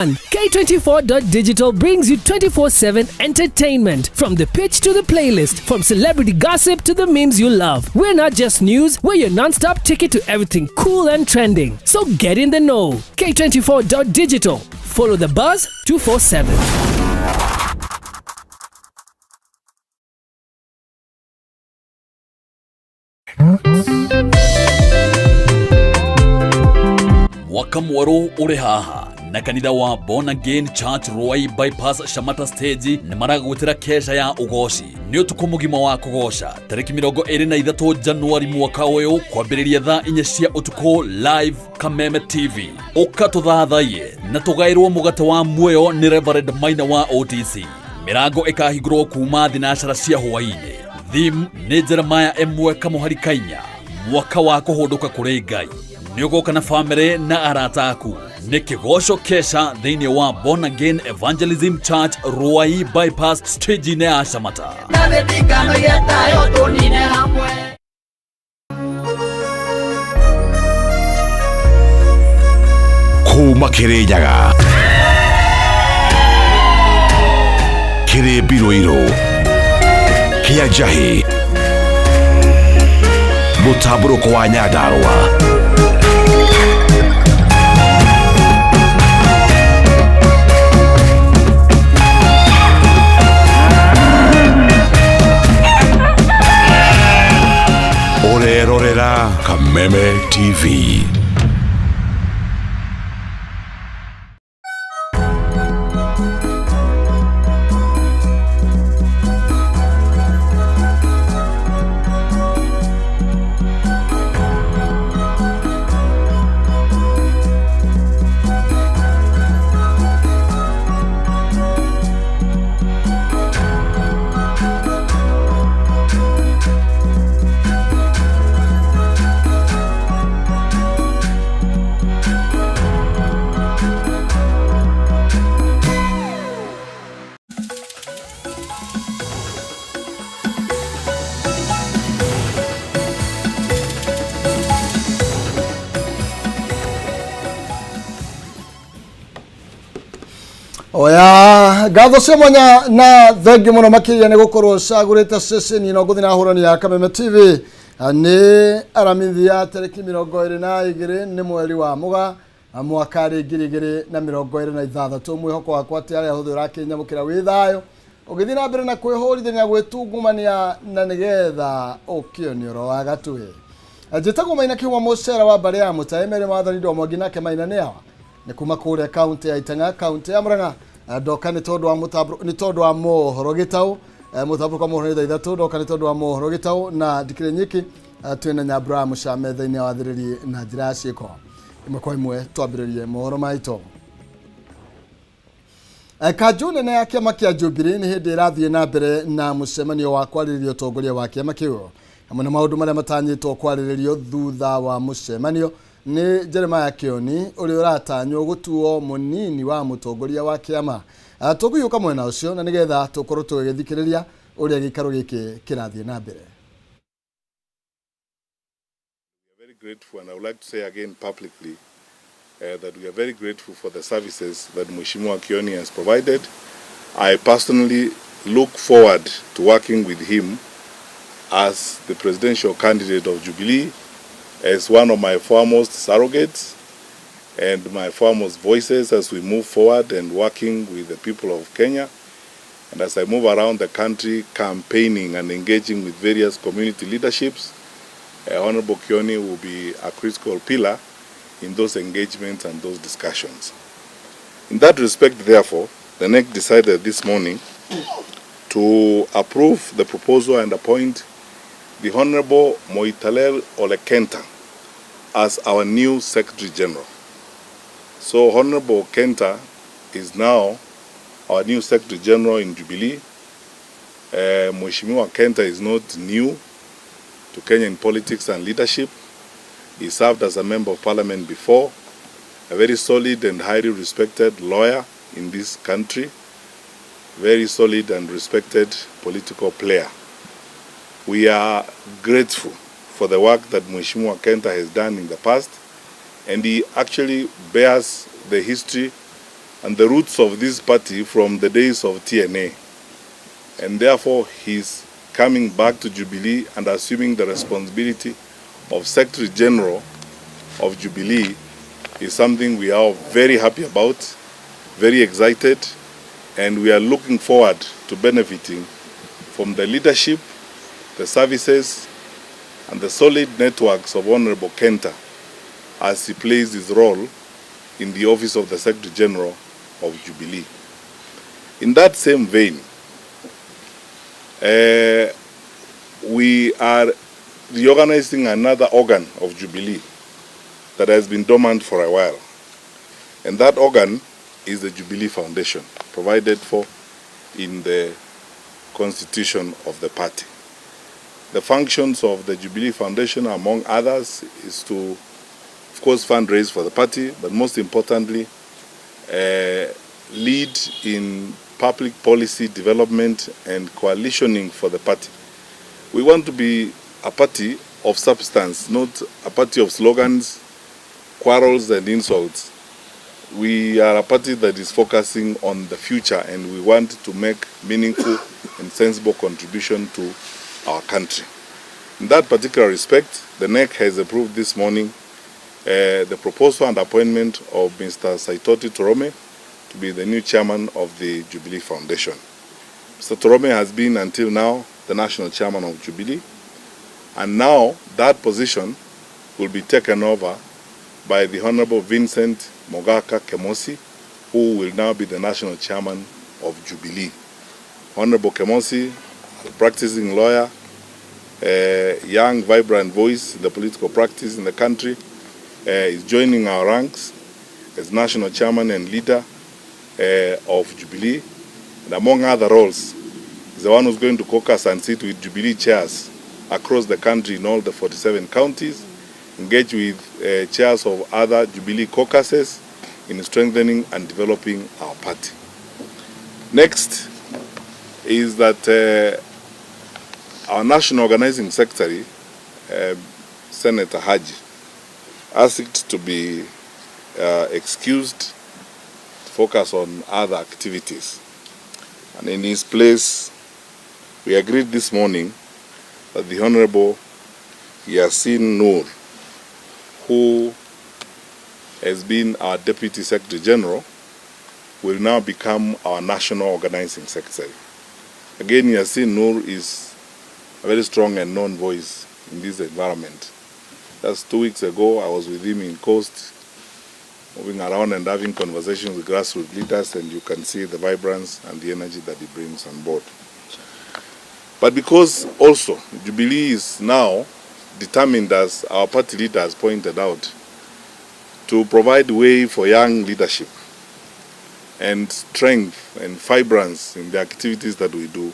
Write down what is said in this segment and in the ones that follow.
K24.digital brings you 24/7 entertainment from the pitch to the playlist, from celebrity gossip to the memes you love. We're not just news, we're your non-stop ticket to everything cool and trending. So get in the know. K24.digital. Follow the buzz 247. Mwaka mwerũ ũrĩ haha na kanitha wa Born Again Church Ruai Bypass Shamata Stage nĩ maragwĩtĩra kesha ya ũgoci. Nĩ ũtukũ mũgima wa kũgoca tarĩki 23 Januari mwaka ũyũ kwambĩrĩria thaa 4 cia ũtukũ live Kameme TV. Ũka tũthathaiye na tũgaĩrwo mũgate wa muoyo nĩ Reverend Maina wa OTC. Mĩrango ĩkahingũrwo kuma thinacara cia hwaĩ-inĩ. Theme nĩ Jeremiah ĩmwe kamũhari kainya, mwaka wa kũhũndũka kũrĩ Ngai. Nĩ ũgoka na famĩlĩ na arata aku. Nĩ kĩgoco kesha thĩinĩ wa Born Again Evangelism Church Ruai Bypass stage-inĩ ya Shamata. Kuma Kirinyaga kĩrĩ mbirũirũ kĩa njahĩ mũtambũrũko wa Nyandarũa. Ũrerorera Kameme TV. Oya ngatho cia mwanya na thengiũ mũno makĩria nĩ gũkorwo cagũrĩte ceceni ĩno ngũthi na hũrani ya Kameme TV. Nĩ aramithi ya tarĩki 22 nĩ mweri wa Mũgaa mwaka rĩ 2026. Mwĩhoko wakwa atĩ arĩa hothe ũrakĩnyamũkĩra wĩ thayũ ũgĩthiĩ na mbere na kwĩhũrithania gwĩtungumania na nĩgetha ũkĩone ũro wa gatwe. Njĩtagwo Maina Kĩhuma mũcera wa mbarĩ ya Mũtaĩ merĩ mwathani Ndomwangi nake Maina nĩ awa nĩ kuma kũrĩa kaunti ya Itang'a kaunti ya Murang'a. Ndoka nĩ tondũ wa mũtambũrũ nĩ tondũ wa mohoro gĩtaũ, mũtambũrũko wa mohoro nĩ thaa ithatũ. Ndoka nĩ tondũ wa mohoro gĩtaũ na ndikĩrĩ nyiki, twĩna Nyambura wa Mũcame thĩinĩ wa wathĩrĩri na njĩra ya ciĩko. Ĩmwe kwa ĩmwe twambĩrĩrie mohoro maitũ. Kanjũ nene ya kĩama kĩa Jubilee nĩ hĩndĩ ĩrathiĩ na mbere na mũcemanio wa kwarĩrĩria ũtongoria wa kĩama kĩu hamwe na maũndũ marĩa matanyĩtwo kwarĩrĩrio thutha wa mũcemanio nĩ Jeremiah Kioni ũrĩa ũratanywo gũtuo mũnini wa mũtongoria wa kĩama. Tũkũhiũka mwena ũcio na nĩgetha tũkorwo tũgĩthikĩrĩria ũrĩa gĩikaro gĩkĩ kĩrathiĩ na mbere. We are very grateful, and I would like to say again publicly that we are very grateful for the services that Mheshimiwa Kioni has provided. I personally look forward to working with him as the presidential candidate of Jubilee, as one of my foremost surrogates and my foremost voices as we move forward and working with the people of Kenya. And as I move around the country campaigning and engaging with various community leaderships, Honorable Kioni will be a critical pillar in those engagements and those discussions. In that respect, therefore, the NEC decided this morning to approve the proposal and appoint the Honorable Moitalel Ole Kenta as our new Secretary General. So Honorable Kenta is now our new Secretary General in Jubilee. Mheshimiwa Kenta is not new to Kenyan politics and leadership. He served as a member of parliament before, a very solid and highly respected lawyer in this country, very solid and respected political player. We are grateful for the work that Mheshimiwa Kenta has done in the past, and he actually bears the history and the roots of this party from the days of TNA. And therefore, he's coming back to Jubilee and assuming the responsibility of Secretary General of Jubilee is something we are very happy about, very excited, and we are looking forward to benefiting from the leadership, the services, and the solid networks of Honorable Kenta as he plays his role in the office of the Secretary General of Jubilee. In that same vein, we are reorganizing another organ of Jubilee that has been dormant for a while. And that organ is the Jubilee Foundation, provided for in the constitution of the party. The functions of the Jubilee Foundation, among others, is to, of course, fundraise for the party, but most importantly, lead in public policy development and coalitioning for the party. We want to be a party of substance, not a party of slogans, quarrels, and insults. We are a party that is focusing on the future, and we want to make meaningful and sensible contribution to our country. In that particular respect, the NEC has approved this morning the proposal and appointment of Mr. Saitoti Torome to be the new chairman of the Jubilee Foundation. Mr. Torome has been until now the national chairman of Jubilee, and now that position will be taken over by the Honorable Vincent Mogaka Kemosi, who will now be the national chairman of Jubilee. Honorable Kemosi, a practicing lawyer, a young, vibrant voice in the political practice in the country, is joining our ranks as national chairman and leader of Jubilee, and among other roles, is the one who's going to caucus and sit with Jubilee chairs across the country in all the 47 counties, engage with chairs of other Jubilee caucuses in strengthening and developing our party. Next is that our national organizing secretary, Senator Haji, asked to be excused to focus on other activities. And in his place, we agreed this morning that the Honorable Yasin Noor, who has been our Deputy Secretary General, will now become our National Organizing Secretary. Again, Yasin Noor is a very strong and known voice in this environment. Just 2 weeks ago, I was with him in Coast, moving around and having conversations with grassroots leaders, and you can see the vibrance and the energy that he brings on board. But because also Jubilee is now determined, as our party leader has pointed out, to provide way for young leadership and strength and vibrance in the activities that we do,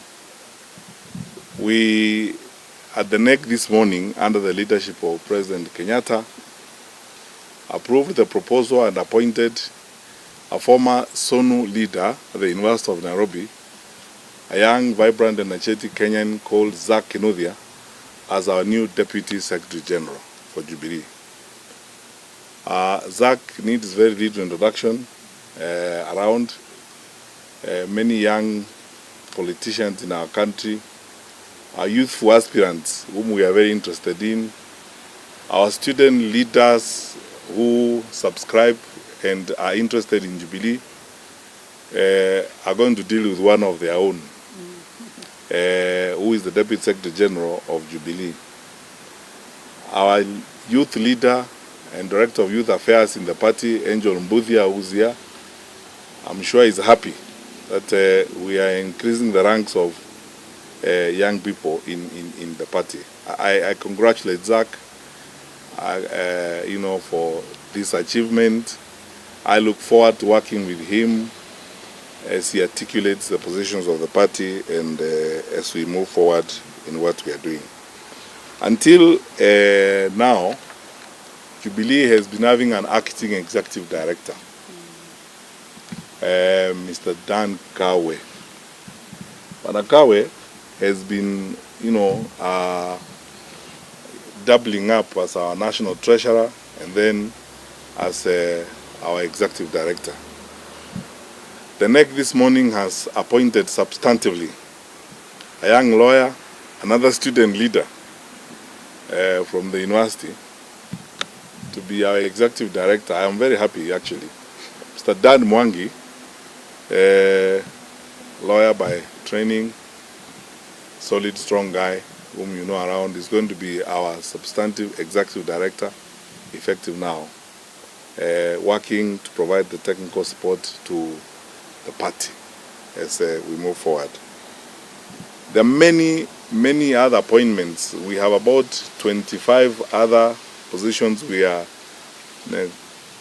we at the NEC this morning, under the leadership of President Kenyatta, approved the proposal and appointed a former SONU leader at the University of Nairobi, a young, vibrant, energetic Kenyan called Zack Kinuthia, as our new Deputy Secretary General for Jubilee. Zack needs very little introduction around. Many young politicians in our country are youthful aspirants whom we are very interested in, our student leaders who subscribe and are interested in Jubilee are going to deal with one of their own, who is the Deputy Secretary General of Jubilee. Our youth leader and Director of Youth Affairs in the party, Angel Mbuthia, who's here, I'm sure is happy that we are increasing the ranks of young people in the party. I congratulate Zach, for this achievement. I look forward to working with him as he articulates the positions of the party and as we move forward in what we are doing. Until now, Jubilee has been having an acting executive director, Mr. Dan Kawe. Bwana Kawe has been, doubling up as our national treasurer and then as our executive director. The NEC this morning has appointed substantively a young lawyer, another student leader from the university, to be our executive director. I am very happy, actually. Mr. Dan Mwangi, lawyer by training, solid, strong guy whom you know around, is going to be our substantive executive director, effective now, working to provide the technical support to the party as we move forward. There are many, many other appointments. We have about 25 other positions we are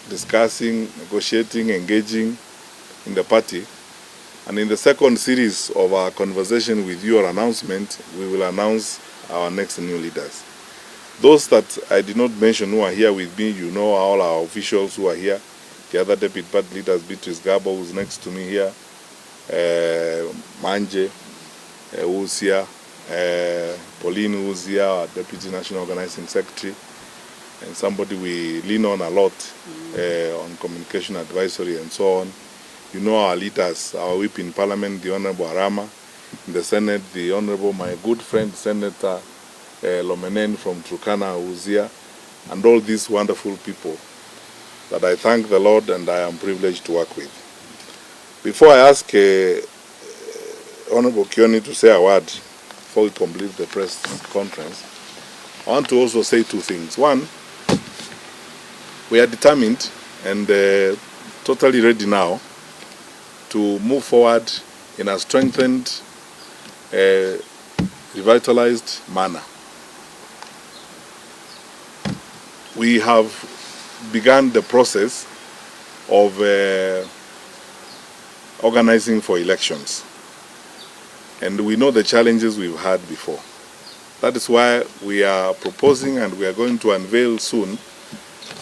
discussing, negotiating, engaging in the party. And in the second series of our conversation with you or announcement, we will announce our next new leaders. Those that I did not mention who are here with me, you know all our officials who are here. The other deputy party leaders, Beatrice Gabo, who's next to me here, Manje, who's here, Pauline, who's here, our deputy national organizing secretary, and somebody we lean on a lot on communication advisory and so on. You know our leaders, our whip in parliament, the Honorable Arama, in the Senate, the Honorable, my good friend, Senator Lomenen from Turkana, who's here, and all these wonderful people that I thank the Lord and I am privileged to work with. Before I ask Honorable Kioni to say a word before we complete the press conference, I want to also say two things. One, we are determined and totally ready now to move forward in a strengthened, revitalized manner. We have begun the process of organizing for elections. And we know the challenges we've had before. That is why we are proposing and we are going to unveil soon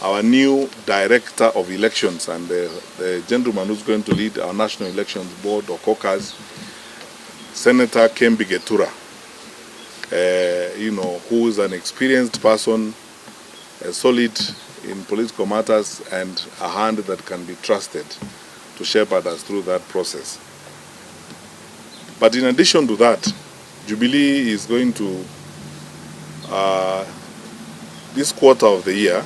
our new director of elections and the gentleman who's going to lead our National Elections Board or caucus, Senator Kembi Getura, who is an experienced person, solid in political matters and a hand that can be trusted to shepherd us through that process. But in addition to that, Jubilee is going to, this quarter of the year,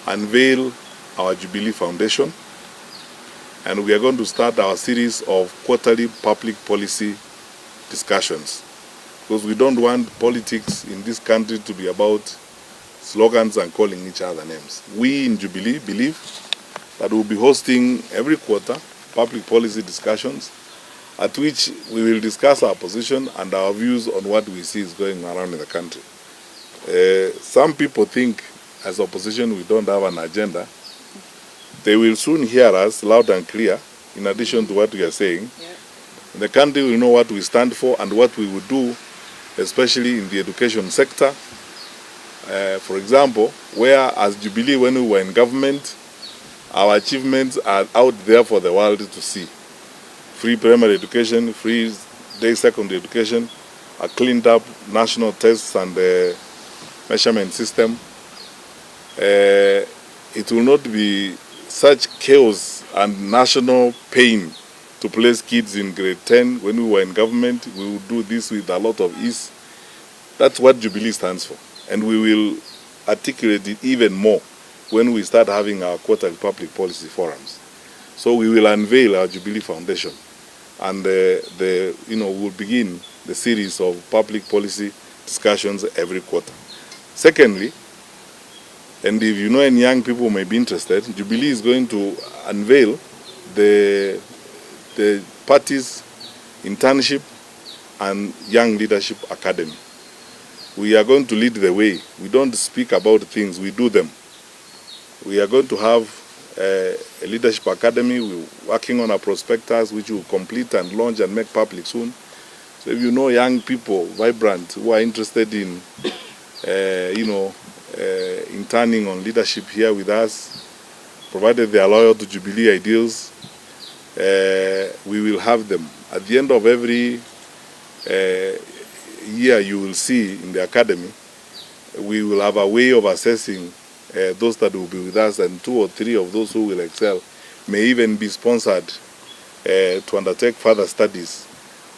unveil our Jubilee Foundation, and we are going to start our series of quarterly public policy discussions, because we don't want politics in this country to be about slogans and calling each other names. We in Jubilee believe that we'll be hosting every quarter public policy discussions at which we will discuss our position and our views on what we see is going around in the country. Some people think as opposition we don't have an agenda. They will soon hear us loud and clear, in addition to what we are saying. Yep. The country will know what we stand for and what we will do, especially in the education sector. For example, where as Jubilee, when we were in government, our achievements are out there for the world to see. Free primary education, free day secondary education, a cleaned up national tests and measurement system. It will not be such chaos and national pain to place kids in grade 10. When we were in government, we would do this with a lot of ease. That's what Jubilee stands for. And we will articulate it even more when we start having our quarterly public policy forums. So we will unveil our Jubilee Foundation, and we'll begin the series of public policy discussions every quarter. Secondly, and if you know any young people who may be interested, Jubilee is going to unveil the party's internship and Young Leadership Academy. We are going to lead the way. We don't speak about things, we do them. We are going to have a leadership academy. We're working on a prospectus which will complete and launch and make public soon. So if you know young people, vibrant, who are interested in, interning on leadership here with us, provided they are loyal to Jubilee ideals, we will have them. At the end of every year you will see in the academy, we will have a way of assessing those that will be with us, and 2 or 3 of those who will excel may even be sponsored to undertake further studies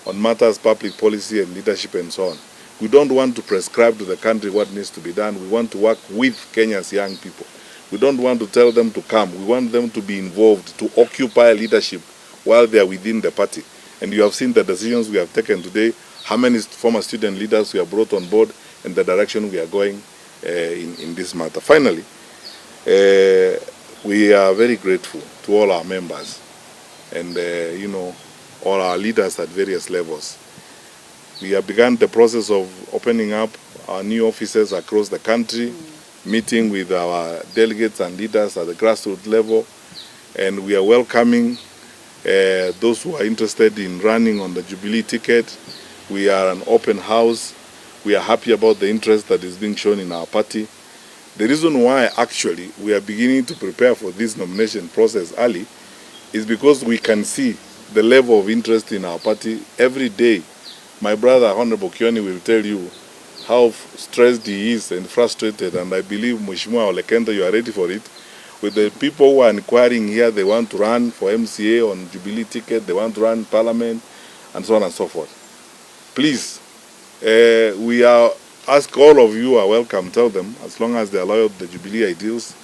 on matters public policy and leadership and so on. We don't want to prescribe to the country what needs to be done. We want to work with Kenya's young people. We don't want to tell them to come. We want them to be involved, to occupy leadership while they are within the party. And you have seen the decisions we have taken today, how many former student leaders we have brought on board, and the direction we are going in this matter. Finally, we are very grateful to all our members and all our leaders at various levels. We have begun the process of opening up our new offices across the country, meeting with our delegates and leaders at the grassroots level, and we are welcoming those who are interested in running on the Jubilee ticket. We are an open house. We are happy about the interest that is being shown in our party. The reason why actually we are beginning to prepare for this nomination process early is because we can see the level of interest in our party every day. My brother, Honorable Kioni, will tell you how stressed he is and frustrated, and I believe Mheshimiwa Ole Kenta, you are ready for it. With the people who are inquiring here, they want to run for MCA on Jubilee ticket, they want to run parliament, and so on and so forth. Please, we are ask all of you are welcome, tell them, as long as they are loyal to the Jubilee ideals,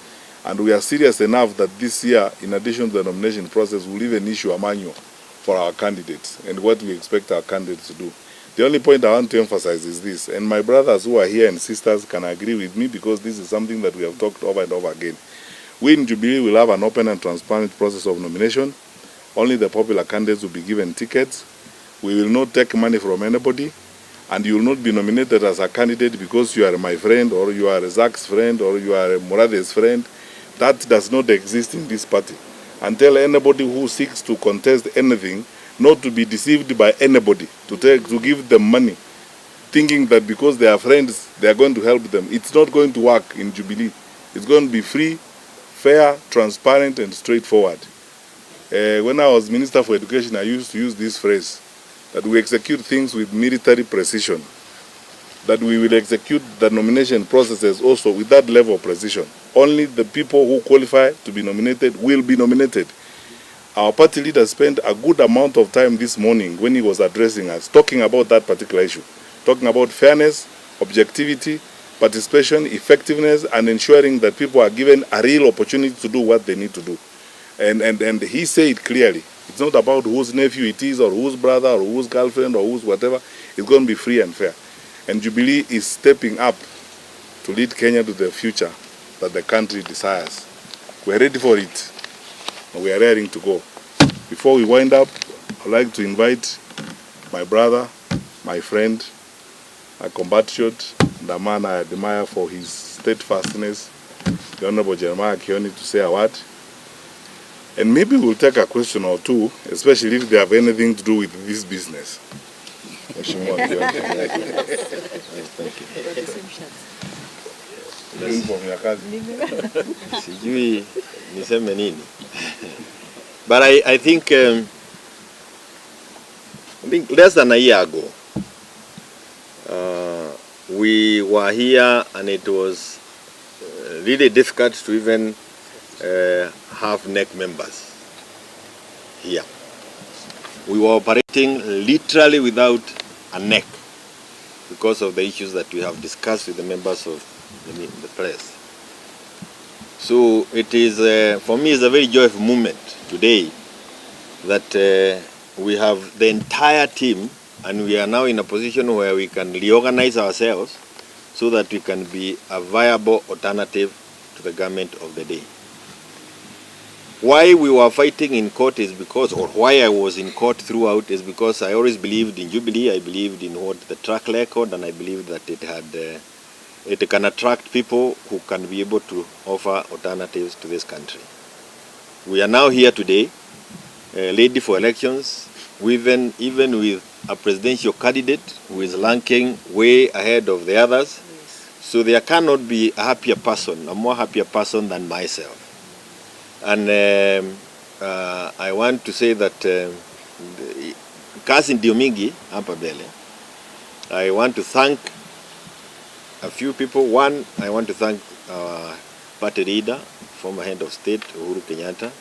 and we are serious enough that this year, in addition to the nomination process, we'll even issue a manual for our candidates and what we expect our candidates to do. The only point I want to emphasize is this, and my brothers who are here and sisters can agree with me because this is something that we have talked over and over again. We in Jubilee will have an open and transparent process of nomination. Only the popular candidates will be given tickets. We will not take money from anybody, and you will not be nominated as a candidate because you are my friend or you are Zach's friend or you are Murathe's friend. That does not exist in this party. And tell anybody who seeks to contest anything not to be deceived by anybody, to give them money, thinking that because they are friends, they are going to help them. It's not going to work in Jubilee. It's going to be free, fair, transparent, and straightforward. When I was Minister for Education, I used to use this phrase, that we execute things with military precision, that we will execute the nomination processes also with that level of precision. Only the people who qualify to be nominated will be nominated. Our party leader spent a good amount of time this morning when he was addressing us, talking about that particular issue, talking about fairness, objectivity, participation, effectiveness, and ensuring that people are given a real opportunity to do what they need to do. And he said clearly, it's not about whose nephew it is or whose brother or whose girlfriend or whose whatever. It's going to be free and fair. And Jubilee is stepping up to lead Kenya to the future that the country desires. We are ready for it. And we are raring to go. Before we wind up, I'd like to invite my brother, my friend, a compatriot, and a man I admire for his steadfastness, the Honorable Jeremiah Kioni, to say a word. And maybe we'll take a question or two, especially if they have anything to do with this business. Mheshimiwa Kioni. Thank you. Uniform ya kazi. Sijui niseme nini. But I think less than a year ago, we were here and it was really difficult to even have NEC members here. We were operating literally without a NEC because of the issues that we have discussed with the members of the press. So it is, for me, it's a very joyful moment today that we have the entire team and we are now in a position where we can reorganize ourselves so that we can be a viable alternative to the government of the day. Why we were fighting in court is because, or why I was in court throughout is because I always believed in Jubilee, I believed in what the track record, and I believed that it can attract people who can be able to offer alternatives to this country. We are now here today, ready for elections, even with a presidential candidate who is ranking way ahead of the others. So there cannot be a happier person, a more happier person than myself. And I want to say that kazi ndio mingi hapa mbele. I want to thank a few people. One, I want to thank our party leader, former head of state, Uhuru Kenyatta,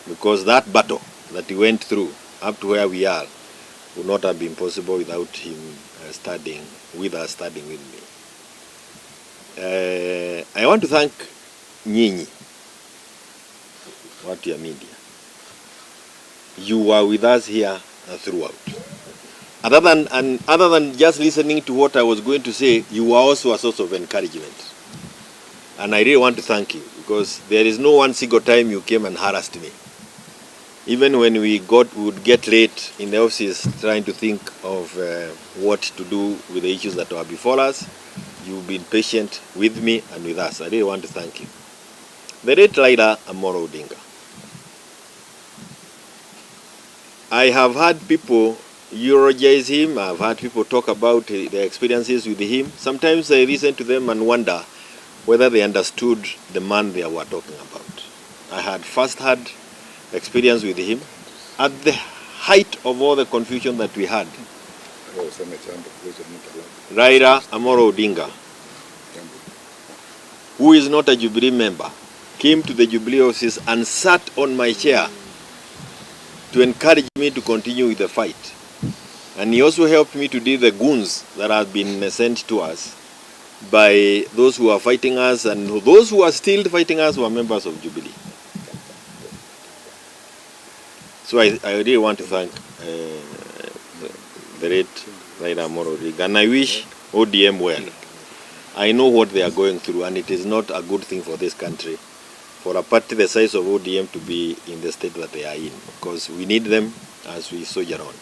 because that battle that he went through up to where we are would not have been possible without him studying with us, studying with me. I want to thank nyinyi watu ya media. You were with us here throughout. Other than just listening to what I was going to say, you were also a source of encouragement. And I really want to thank you because there is no one single time you came and harassed me. Even when we would get late in the office trying to think of what to do with the issues that were before us, you've been patient with me and with us. I really want to thank you. The late Raila Amolo Odinga. I have had people eulogize him. I've had people talk about their experiences with him. Sometimes I listen to them and wonder whether they understood the man they were talking about. I had first-hand experience with him at the height of all the confusion that we had. Useme jambo kuhusu mtu. Raila Amolo Odinga, who is not a Jubilee member, came to the Jubilee office and sat on my chair to encourage me to continue with the fight. And he also helped me to deal the goons that have been sent to us by those who are fighting us, and those who are still fighting us were members of Jubilee. So I really want to thank the late Raila Amolo Odinga, and I wish ODM well. I know what they are going through, and it is not a good thing for this country, for a party the size of ODM to be in the state that they are in, because we need them as we soldier on.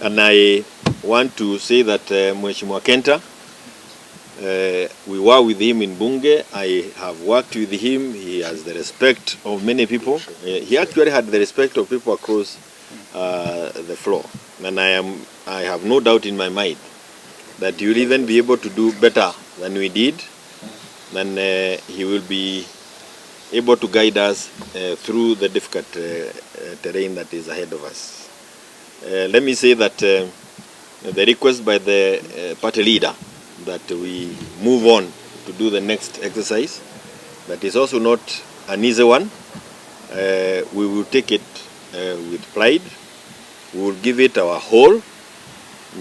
And I want to say that Mheshimiwa Kenta, we were with him in Bunge. I have worked with him. He has the respect of many people. He actually had the respect of people across the floor. And I have no doubt in my mind that he will even be able to do better than we did. Then he will be able to guide us through the difficult terrain that is ahead of us. Let me say that the request by the party leader that we move on to do the next exercise, that is also not an easy one. We will take it with pride. We will give it our whole,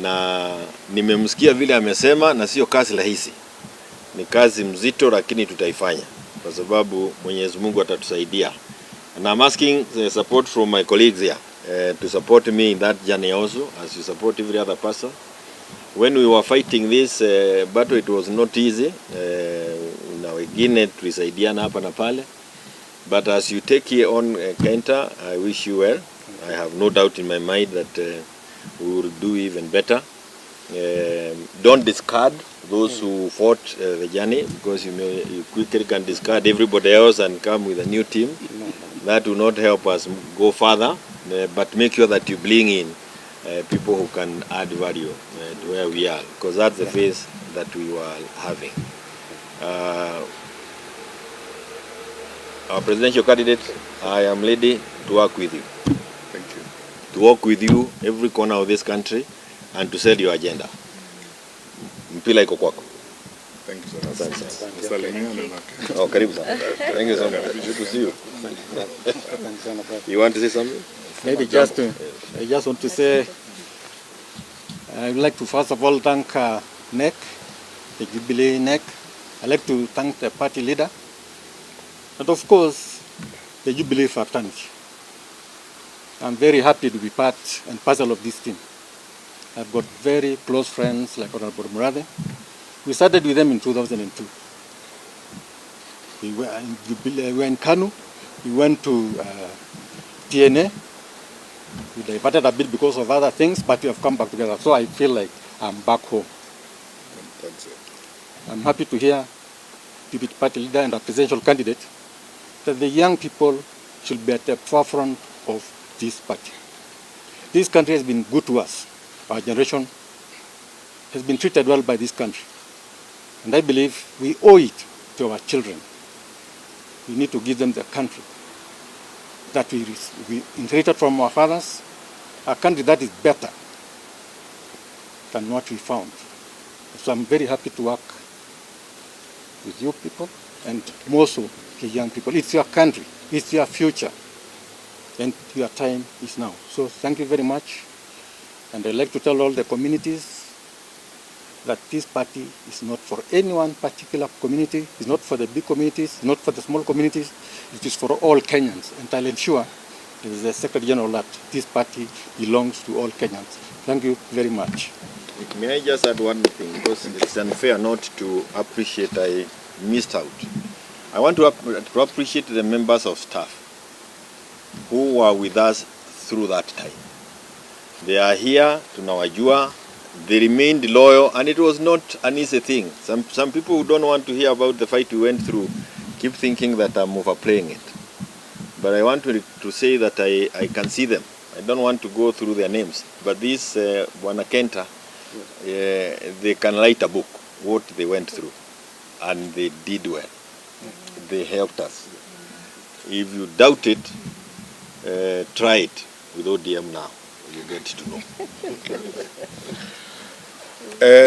na nimemsikia vile amesema, na sio kazi rahisi, ni kazi mzito, lakini tutaifanya kwa sababu Mwenyezi Mungu atatusaidia. And I'm asking the support from my colleagues here to support me in that journey also, as you support every other person. When we were fighting this battle, it was not easy. Na wengine tulisaidiana hapa na pale. But as you take here on Kenta, I wish you well. I have no doubt in my mind that we will do even better. Don't discard those who fought the journey, because you quickly can discard everybody else and come with a new team. That will not help us go further, but make sure that you bring in people who can add value to where we are, because that's the phase that we were having. Our presidential candidate, I am ready to work with you. Thank you. To work with you every corner of this country and to sell your agenda. Mpira iko kwako. Thank you so much. Asante sana. Salimiana na Oh, karibu sana. Thank you so much. Good to see you. You want to say something? Maybe I just want to say, I would like to first of all thank NEC, the Jubilee NEC. I'd like to thank the party leader, and of course, the Jubilee fraternity. I'm very happy to be part and parcel of this team. I've got very close friends like Honorable Murathe. We started with them in 2002. We were in Jubilee, we were in Kanu. We went to TNA. We diverted a bit because of other things, but we have come back together. So I feel like I'm back home. That's it. I'm happy to hear Deputy Party Leader and a presidential candidate that the young people should be at the forefront of this party. This country has been good to us. Our generation has been treated well by this country. And I believe we owe it to our children. We need to give them the country that we inherited from our fathers, a country that is better than what we found. So I'm very happy to work with you people and more so the young people. It's your country, it's your future. And your time is now. So thank you very much. And I'd like to tell all the communities that this party is not for any one particular community, it's not for the big communities, not for the small communities, it is for all Kenyans. And I'll ensure, as the Secretary General, that this party belongs to all Kenyans. Thank you very much. May I just add one thing, because it's unfair not to appreciate I missed out. I want to appreciate the members of staff who were with us through that time. They are here, tunawajua, they remained loyal, and it was not an easy thing. Some people who don't want to hear about the fight we went through keep thinking that I'm overplaying it. But I want to say that I can see them. I don't want to go through their names, but this Bwana Kenta, they can write a book, what they went through, and they did well. They helped us. If you doubt it, try it with ODM now. You get to know.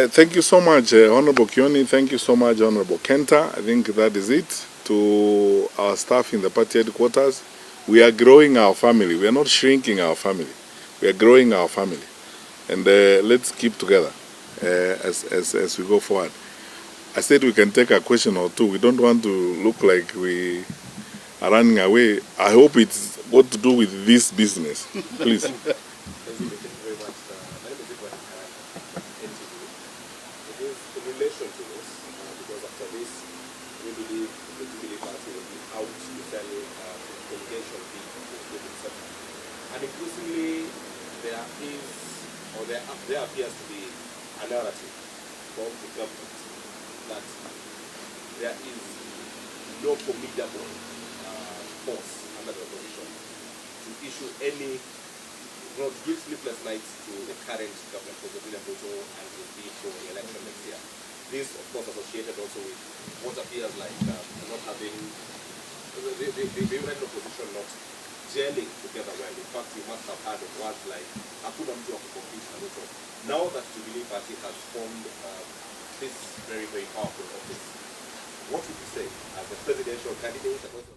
Thank you so much, Honorable Kioni. Thank you so much, Honorable Kenta. I think that is it. To our staff in the party headquarters, we are growing our family. We are not shrinking our family. We are growing our family. And let's keep together as we go forward. I said we can take a question or two. We don't want to look like we are running away. I hope it's got to do with this business. Please. Thank you very much. My name is Ibrahim Karaka, NTV. It is in relation to this, because after this, we believe the Jubilee Party will be out to sell delegation bid to the sector. And increasingly, there is, or there appears to be a narrative from the government that there is no formidable force under the opposition to issue any, well, to give sleepless nights to the current government, President William Ruto, and his bid for the election next year. This, of course, associated also with what appears like not having the united opposition not gelling together well. In fact, you must have heard of words like hakuna mtu wa kucompete na Ruto. Now that Jubilee Party has formed this very, very powerful office, what would you say as a presidential candidate? And also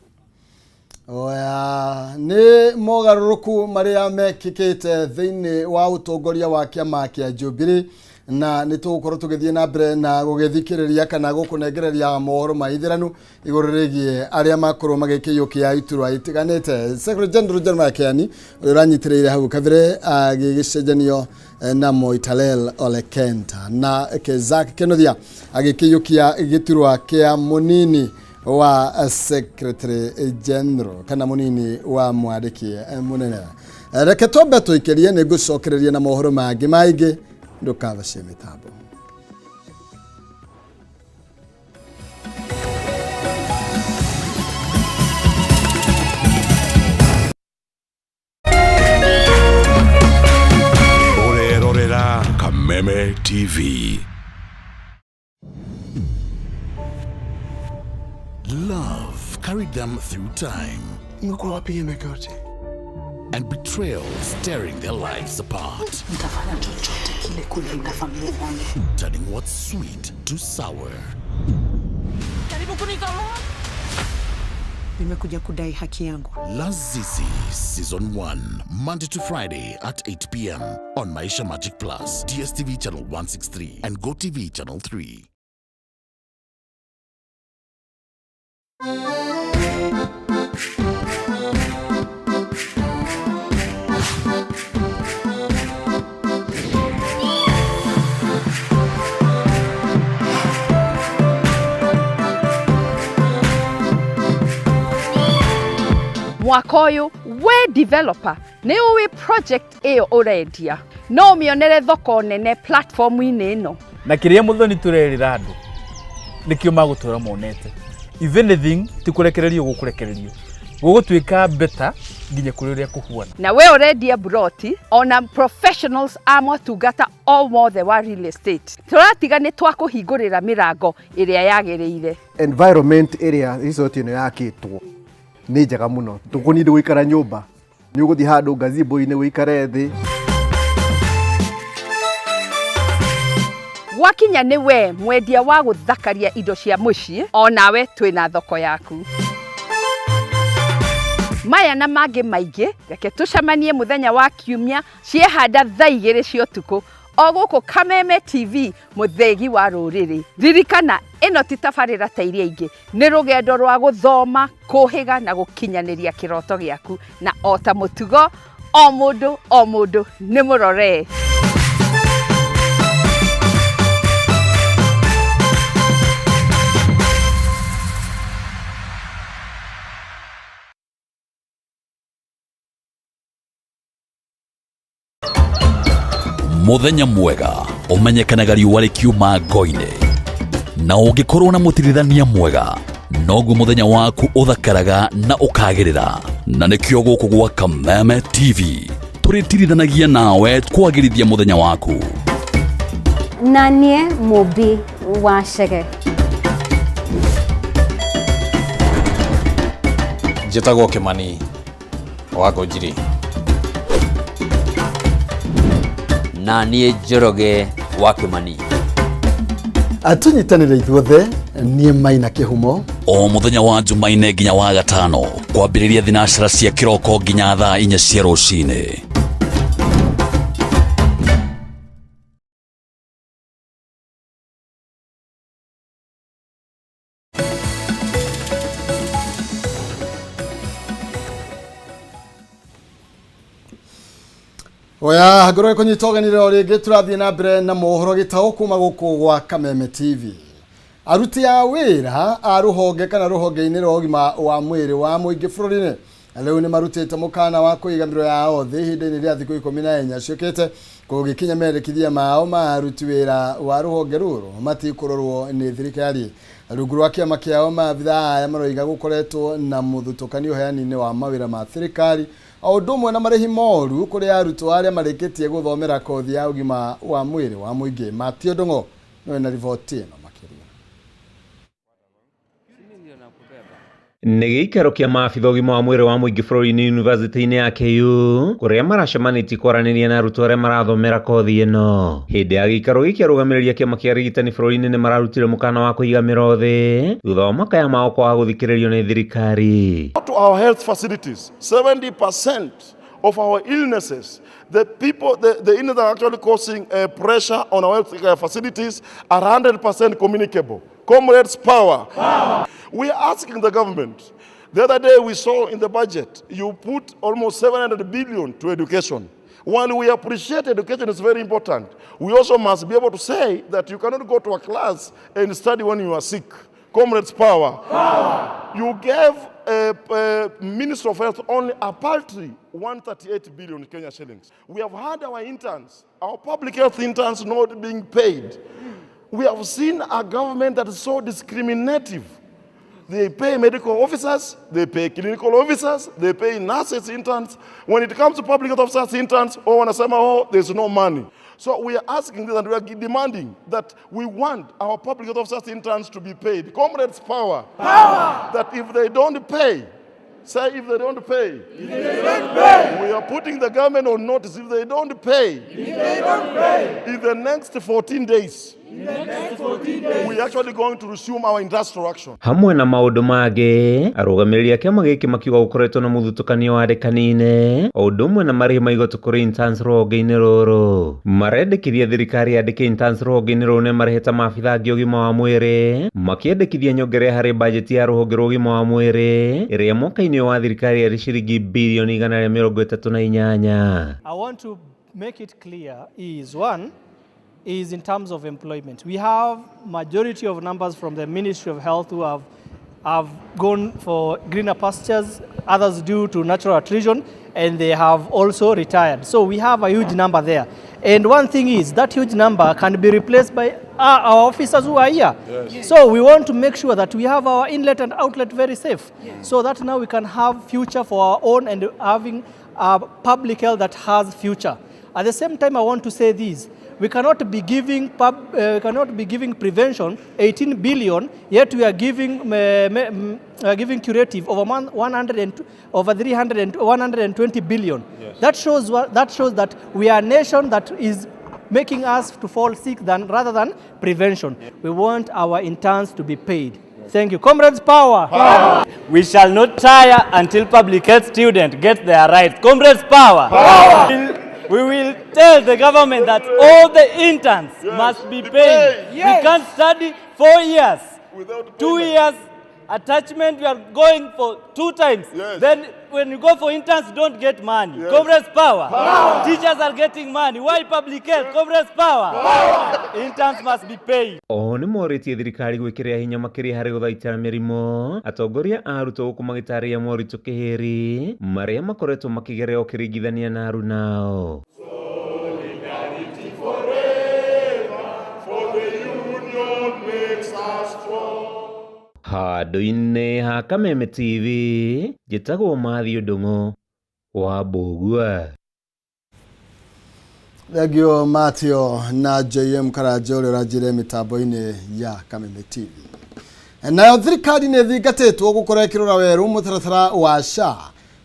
Oya, nĩ mogarũrũku marĩa mekĩkĩte thĩinĩ wa ũtongoria wa kĩama kĩa Jubilee, na nĩ tũgũkorwo tũgĩthiĩ na mbere na gũgĩthikĩrĩria kana gũkũnengereria mohoro ma ithiranu igũrũ rĩgiĩ arĩa makorwo magĩkĩiyũkia iturwa itiganĩte. Secretary General Jeremiah Kiani ũrĩa ũranyitĩrĩire hau kabere agĩgĩcenjanio na Moitalel Ole Kenta, na Kezak Kenothia agĩkĩiyũkia gĩturwa kĩa mũnini wa Secretary General kana munini wa mwandĩki munene. Reke twambe tũikĩrie, nĩ ngũcokereria na mohoro mangĩ maingĩ, ndũkabacie mĩtambo. Ũrerorera Kameme TV. Love carried them through time. And betrayal tearing their lives apart. Nitafanya chochote kile kulinda familia yangu. Turning what's sweet to sour. Nimekuja kudai haki yangu. Lazizi Season 1, Monday to Friday at 8 p.m. on Maisha Magic Plus, DSTV Channel 163 and GoTV Channel 3. Mwaka ũyũ we developer nĩ ũĩ project ĩyo ũrendia no ũmĩonere thoko nene platform-inĩ ĩno. Na kĩrĩa Muthoni tũrerĩra andũ nĩkĩo magũtũra monete. If anything ti kũrekererio gũkũrekererio gũgũtuĩka better nginya kũrĩ ũrĩa kũhuana. Na we ũrendia broti ona professionals a motungata o mothe wa real estate tũratiga nĩ twakũhingũrĩra mĩrango ĩrĩa yagĩrĩire. Environment ĩrĩa resort ĩno yakĩtwo nĩ njega mũno, ndũkũnindi gũikara nyũmba, nĩ ũgũthiĩ handũ gazebo-inĩ ũikare thĩ. Gwakinya nĩ we mwendia wa gũthakaria indo cia mũciĩ, onawe twĩna thoko yaku. Maya na mangĩ maingĩ, reke tũcemanie mũthenya wa Kiumia ciehanda thaa 2 cia ũtukũ o gũkũ Kameme TV, mũthĩgi wa rũrĩrĩ. Ririkana, ĩno ti tabarĩra ta iria ingĩ, nĩ rũgendo rwa gũthoma, kũhĩga na gũkinyanĩria kĩroto gĩaku. Na o ta mũtugo, o mũndũ o mũndũ nĩ mũrore. Muthenya mwega umenyekanaga riũa rĩkiuma ngo-inĩ, na ũngĩkorwo na mũtirithania mwega noguo mũthenya waku ũthakaraga na ũkagĩrĩra. Na nĩkĩo gũkũ gwa Kameme TV tũrĩtirithanagia nawe kwagĩrithia mũthenya waku. Na niĩ Mũmbi wa Chege. Njĩtagwo Kĩmani wa Ngũnjiri. Na niĩ Njoroge wa Kĩmani. Tũnyitanĩre ithuothe, niĩ Maina Kĩhumo. O mũthenya wa Jumaine nginya wa Gatano, kwambĩrĩria thinacara cia kĩroko nginya thaa 4 cia rũcinĩ. Oya ngorwo kũnyita ũgeni rĩo rĩngĩ, tũrathiĩ na mbere na mohoro gĩtaũ kuma gũkũ gwa Kameme TV. Aruti a wĩra a rũhonge kana rũhonge-inĩ rwa ũgima wa mwĩrĩ wa mũingĩ bũrũri-inĩ rĩu nĩ marutĩte mũkana wa kũiga mĩro yao thĩ ihinda-inĩ rĩa thikũ 14 ciũkĩte kũgĩkinya mendekithia mao ma aruti wĩra wa rũhonge rũrũ matikũrorwo nĩ thirikari. Rungu rwa kĩama kĩao, maabithaa aya maroiga gũkoretwo na mũthutũkanio ũheani-inĩ wa mawĩra ma thirikari o ũndũ ũmwe na marĩhi moru kũrĩ arutwo arĩa marĩkĩtie gũthomera kothi ya ũgima wa mwĩrĩ wa mũingĩ. Matio Ndung'u nĩwe na riboti ĩno makĩria. Nĩ gĩikaro kĩa maabitha ũgima wa mwĩrĩ wa mũingĩ bũrũri-inĩ yunivasĩtĩ-inĩ ya KU kũrĩa maracemanĩtie kwaranĩria na arutwo arĩa marathomera kothi ĩno. Hĩndĩ ya gĩikaro gĩkĩ, arũgamĩrĩri a kĩama kĩa arigitani bũrũri-inĩ nĩ mararutire mũkana wa kũiga mĩro thĩ thutha wa makaya mao kwaga gũthikĩrĩrio nĩ thirikari. To our health facilities, 70% of our illnesses, the people, the illnesses that are actually causing pressure on our health care facilities are 100% communicable. Comrades, power. Power. We are asking the government. The other day we saw in the budget, you put almost 700 billion to education. While we appreciate education is very important, we also must be able to say that you cannot go to a class and study when you are sick. Comrades, power. Power. You gave a Minister of Health only a paltry 138 billion Kenya shillings. We have had our interns, our public health interns not being paid. We have seen a government that is so discriminative. They pay medical officers, they pay clinical officers, they pay nurses interns. When it comes to public health officers interns, oh, wanasema, oh, there's no money. So we are asking this and we are demanding that we want our public health officers interns to be paid. Comrades, power. Power. That if they don't pay, say if they don't pay, if they don't pay, we are putting the government on notice. If they don't pay, if they don't pay, in the next 14 days, in the next 14 days, we are actually going to resume our industrial action. Hamwe na maũndũ mangĩ, arũgamĩrĩri a kĩama gĩkĩ makiuga gũkoretwo na mũthutũkanio wa andĩkani-inĩ o ũndũ ũmwe na marĩhi ma igoti kũrĩ interns rũhonge-inĩ rũrũ. Marendekithia thirikari yandĩke interns rũhonge-inĩ rũrũ nĩ marĩhe ta maabitha angĩ ũgima wa mwĩrĩ, makĩendekithia nyongerera harĩ bajeti ya rũhonge rwa ũgima wa mwĩrĩ ĩrĩa mwaka-inĩ ũyũ wa thirikari yarĩ ciringi birioni 138. I want to make it clear is one is in terms of employment. We have majority of numbers from the Ministry of Health who have gone for greener pastures, others due to natural attrition, and they have also retired. So we have a huge number there. And one thing is that huge number can be replaced by our officers who are here. Yes. So we want to make sure that we have our inlet and outlet very safe, so that now we can have future for our own and having a public health that has future. At the same time, I want to say this. We cannot be giving prevention 18 billion, yet we are giving giving curative over 120 billion. Yes. That shows that we are a nation that is making us to fall sick rather than prevention. Yeah. We want our interns to be paid. Thank you. Comrades, power. Power. We shall not tire until public health students get their rights. Comrades, power. Power. We will tell the government that all the interns must be paid. Yes. We can't study 4 years, 2 years attachment. We are going for 2 times. Then when you go for interns, you don't get money. Yes. Comrades, power. Power. Teachers are getting money. Why public health? Comrades, power. Power. Interns must be paid. Oho nĩ morĩtie thirikari gwĩkĩrĩra hinya makĩria harĩ gũthaitĩra mĩrimũ atongoria a arutwo gũkũ magĩtarĩria moritũ kĩhĩri marĩa makoretwo makĩgerera ũkĩringithania na arunao. Solidarity forever, for the union makes us strong. Handũ-inĩ ha Kameme TV njĩtagwo Matthew Ndung'u wa Mbũgua. Thengio Matthew na JM Karanja ũrĩa ũranjĩre mĩtambo-inĩ ya Kameme TV. Nayo thirikari nĩ ĩthingatĩtwo gũkorwo ĩkĩrora werũ mũtaratara wa SHA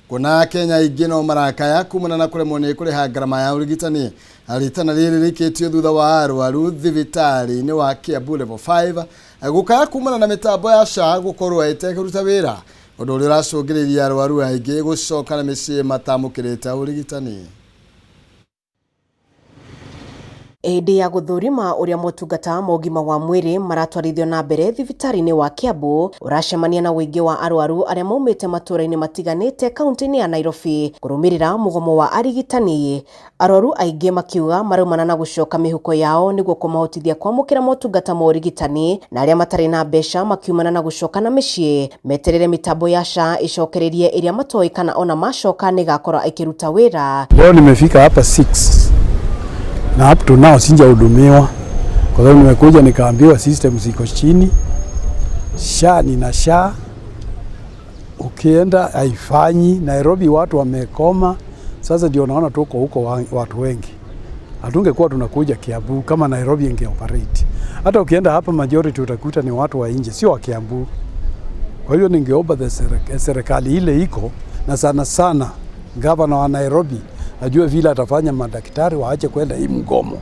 kuona Kenya aingĩ no marakaya kumana na kũremwo nĩ kũrĩha ngarama ya ũrigitani. Ritana rĩrĩ rĩikĩtio thutha wa arwaru thibitarĩ-inĩ wa Kiambu level 5 gũkaya kumana na mĩtambo ya SHA gũkorwo ĩtekũruta wĩra, ũndũ ũrĩa ũracũngĩrĩria arwaru aingĩ gũcoka na mĩciĩ matamũkĩrĩte ũrigitani. Hĩndĩ ya gũthũrima ũrĩa motungata ma ũgima wa mwĩrĩ maratwarithio na mbere thibitarĩ-inĩ wa Kiambu ũracemania na ũingĩ wa arwaru arĩa maumĩte matũũra-inĩ matiganĩte kaunti-inĩ ya Nairobi kũrũmĩrĩra mũgomo wa arigitani. Arwaru aingĩ makiuga maraumana na gũcoka mĩhuko yao nĩguo kũmahotithia kwamũkĩra motungata ma ũrigitani, na arĩa matarĩ na mbeca makiumana na gũcoka na mĩciĩ meterere mĩtambo ya SHA ĩcokererie ĩrĩa matoĩ kana ona macoka nĩgakorwo ĩkĩruta wĩra. Leo nimefika hapa 6 na up to now sijahudumiwa kwa sababu nimekuja nikaambiwa system ziko chini, SHA ni na SHA ukienda haifanyi. Nairobi watu wamekoma, sasa ndio naona tuko huko watu wengi. Hatungekuwa tunakuja Kiambu kama Nairobi inge operate. Hata ukienda hapa majority utakuta ni watu wa nje, sio wa Kiambu. Kwa hiyo ningeomba the serikali ile iko na sana sana gavana wa Nairobi ajue vile atafanya madaktari waache kwenda hii mgomo.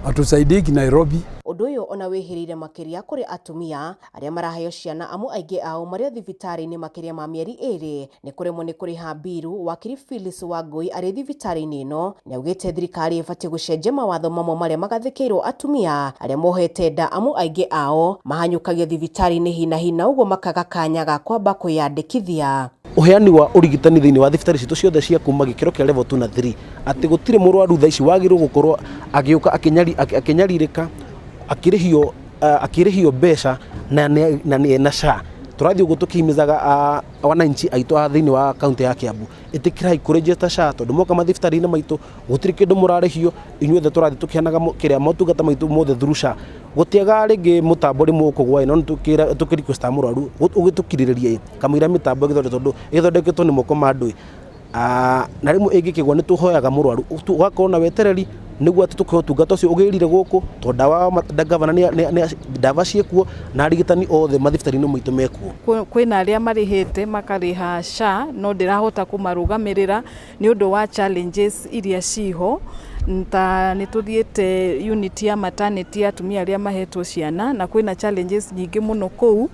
Atusaidiki Nairobi. Ũndũ ũyũ ona wĩhĩrĩire makĩria kũrĩ atumia arĩa maraheo ciana amu aingĩ ao marĩ thibitarĩ-inĩ makĩria ma mĩeri 2 nĩ kũremwo nĩ kũrĩha mbiru. Wakiri Phyllis Wangui arĩ thibitarĩ-inĩ ĩno nĩaugĩte thirikari ĩbatiĩ gũcenjia mawatho mamwe marĩa magathĩkĩirwo atumia arĩa mohete nda amu aingĩ ao mahanyũkagio thibitarĩ-inĩ hi na hi na ũguo makaga kanya ga kwamba kwĩyandĩkithia. Ũheani wa ũrigitani thĩinĩ wa thibitarĩ citũ ciothe cia kuma gĩkĩro kĩa level 2 na 3 atĩ gũtirĩ mũrwaru thaa ici wagĩrĩirwo gũkorwo agĩũka akĩnyarirĩka akĩrĩhio mbeca na na SHA. Tũrathiĩ ũguo tũkĩhimizaga wananchi aitũ a thĩinĩ wa kaunti ya Kiambu ĩtĩkĩrai kũregister SHA tondũ moka mathibitarĩ-inĩ maitũ gũtirĩ kĩndũ mũrarĩhio, inyuothe tũrathiĩ tũkĩheanaga kĩrĩa motungata maitũ mothe through SHA. Gũtiaga rĩngĩ mũtambo rĩmwe ũkũgwa no tũkĩ request mũrwaru ũgĩtũkirĩrĩrie kamũira mĩtambo ĩgĩthondekwo tondũ ĩthondeketwo nĩ moko ma andũ na rĩmwe ĩngĩkĩgwa nĩ tũhoyaga mũrwaru ũgakorwo na wetereri nĩguo atĩ tũkĩhe ũtungata ũcio ũgĩrire gũkũ tondũ ndawa gavana nĩ ndawa ciĩkuo na arigitani othe mathibitarĩ-inĩ maitũ mekuo. Kwĩna arĩa marĩhĩte makarĩha SHA no ndĩrahota kũmarũgamĩrĩra nĩ ũndũ wa challenges iria ciho ta nĩ tũthiĩte unit ya maternity atumia arĩa mahetwo ciana na kwĩna challenges nyingĩ mũno kũu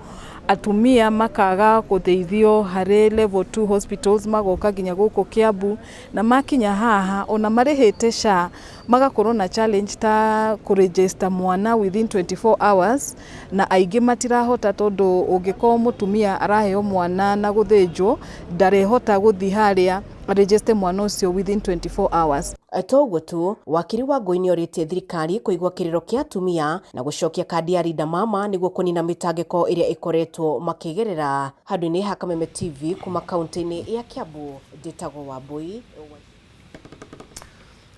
atumia makaga gũteithio harĩ level 2 hospitals magoka nginya gũkũ Kiambu na makinya haha ona marĩhĩte SHA magakorwo na challenge ta kũregister mwana within 24 hours na aingĩ matirahota tondũ ũngĩkorwo mũtumia araheo mwana na gũthĩnjwo ndarehota gũthiĩ harĩa register mwana ũcio within 24 hours. Toguo tu wakiri Wangui nĩorĩtie thirikari kũigua kĩrĩro kĩa atumia na gũcokia kandi ya Linda Mama nĩguo kũnina mĩtangĩko ĩrĩa ĩkoretwo makĩgerera. Handũ-inĩ ha Kameme TV kuma kaunti-inĩ ya Kiambu njĩtagwo Wambui.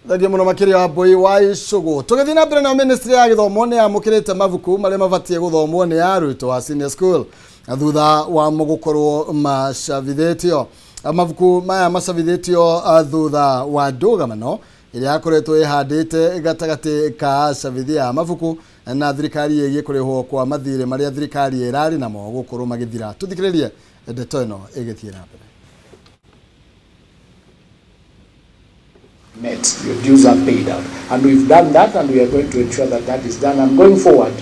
Thengiũ mũno makĩria Wambui wa Icũgũ. Tũgĩthiĩ na mbere na ministry ya gĩthomo nĩ yamũkĩrĩte mabuku marĩa mabatiĩ gũthomwo nĩ arutwo a senior school thutha wa mo gũkorwo macabithĩtio. Mabuku maya macabithĩtio thutha wa ndũgamano ĩrĩa yakoretwo ĩhandĩte gatagatĩ ka acabithia a mabuku na thirikari ĩgiĩ kũrĩhwo kwa mathirĩ marĩa thirikari ĩrarĩ namo gũkorwo magĩthira. Tũthikĩrĩrie ndeto ĩno ĩgĩthiĩ na mbere. Met, your dues are paid out, and we've done that, and we are going to ensure that that is done. And going forward,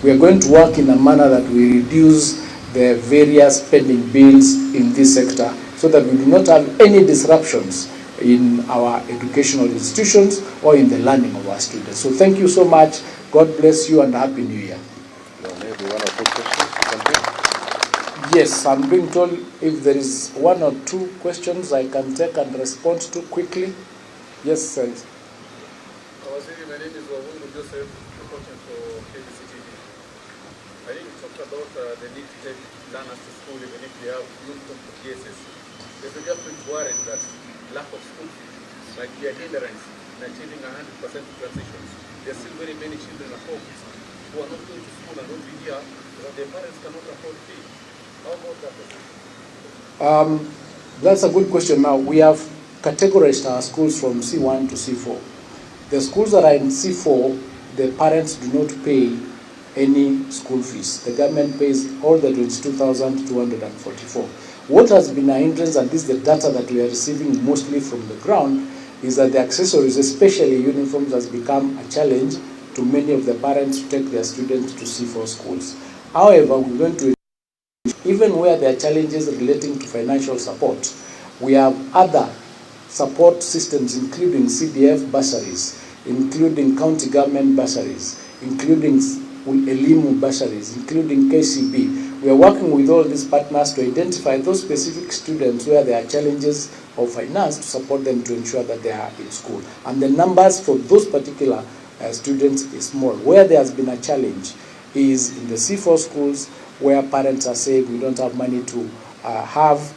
We are going to work in a manner that we reduce the various pending bills in this sector so that we do not have any disruptions in our educational institutions or in the learning of our students. So thank you so much. God bless you and Happy New Year. Maybe one or two questions you can take. Yes, I'm being told if there is one or two questions I can take and respond to quickly. Yes, sir. Waziri, my name is Wawungu Joseph, reporting for KBC TV. I think you talked about the need to take learners to school even if they have uniform for cases. There's a government worried that lack of school fees might be a hindrance in achieving 100% transitions. There are still very many children at home who are not going to school and not be here because their parents cannot afford fees. How about that? That's a good question. Now, we have categorized our schools from C1 to C4. The schools that are in C4, the parents do not pay any school fees. The government pays all the 22,244. What has been a hindrance, and this is the data that we are receiving mostly from the ground, is that the accessories, especially uniforms, has become a challenge to many of the parents to take their students to C4 schools. However, we're going to, even where there are challenges relating to financial support, we have other support systems, including CDF bursaries, including county government bursaries, including Elimu bursaries, including KCB. We are working with all these partners to identify those specific students where there are challenges of finance to support them to ensure that they are in school. And the numbers for those particular students is small. Where there has been a challenge is in the C4 schools, where parents are saying we don't have money to have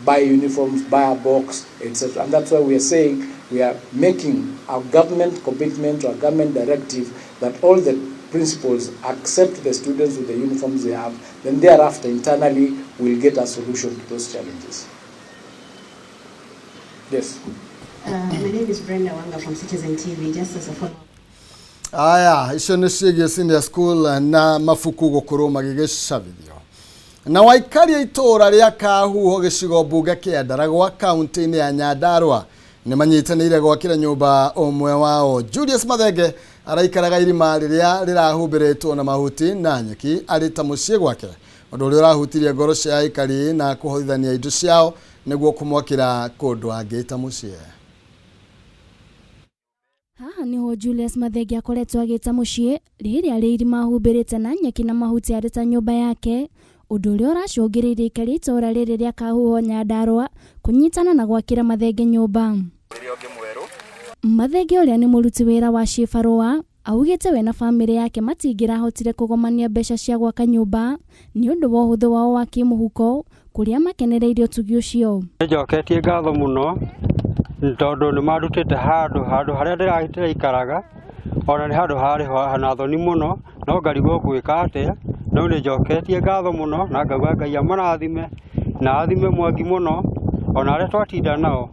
buy uniforms, buy a box, etc. And that's why we are saying we are making our government commitment or government directive that all the principals accept the students with the uniforms they have, then thereafter internally we'll get a solution to those challenges. Yes. My name is Brenda Wanga from Citizen TV. Just as a follow-up. Aya, icio nĩ ciĩgiĩ senior school na mabuku gũkorwo magĩgĩcabithio. Na waikari a itũũra rĩa Kahuho gĩcigo mbunge kĩa Ndaragwa kaunti-inĩ ya Nyandarua nĩ manyitanĩire gwakĩra nyũmba ũmwe wao. Julius Mathenge araikaraga irima rĩrĩa rĩrahumbĩrĩtwo na mahuti na nyeki arĩ ta mũciĩ gwake, ũndũ ũrĩa ũrahutirie ngoro cia aikari na kũhotithania indo ciao nĩguo kũmwakĩra kũndũ angĩ ta mũciĩ. Haha niho Julius Mathenge akoretwo agĩta mũciĩ rĩrĩa rĩ irima ahumbĩrĩte na nyeki na mahuti arĩ ta nyũmba yake, ũndũ ũrĩa ũracũngĩrĩirie aikari a itũũra rĩrĩ rĩa Kahuho Nyandarua kũnyitana na gwakĩra Mathenge nyũmba. Mathenge ũrĩa nĩ mũruti wĩra wa cibarũa augĩte we na bamĩrĩ yake matingĩrahotire kũgomania mbeca cia gwaka nyũmba nĩ ũndũ wa ũhũthũ wao wa kĩmũhuko kũrĩa makenereire ũtugi ũcio. Nĩnjoketie ngatho mũno tondũ nĩ mandutĩte handũ handũ harĩa ndĩraikaraga ona nĩ handũ harĩ na thoni mũno no ngarigwo ngwĩka atĩa no nĩ njoketie ngatho mũno na ngauga Ngai amũrathime na athime Mwangi mũno ona arĩa twatinda nao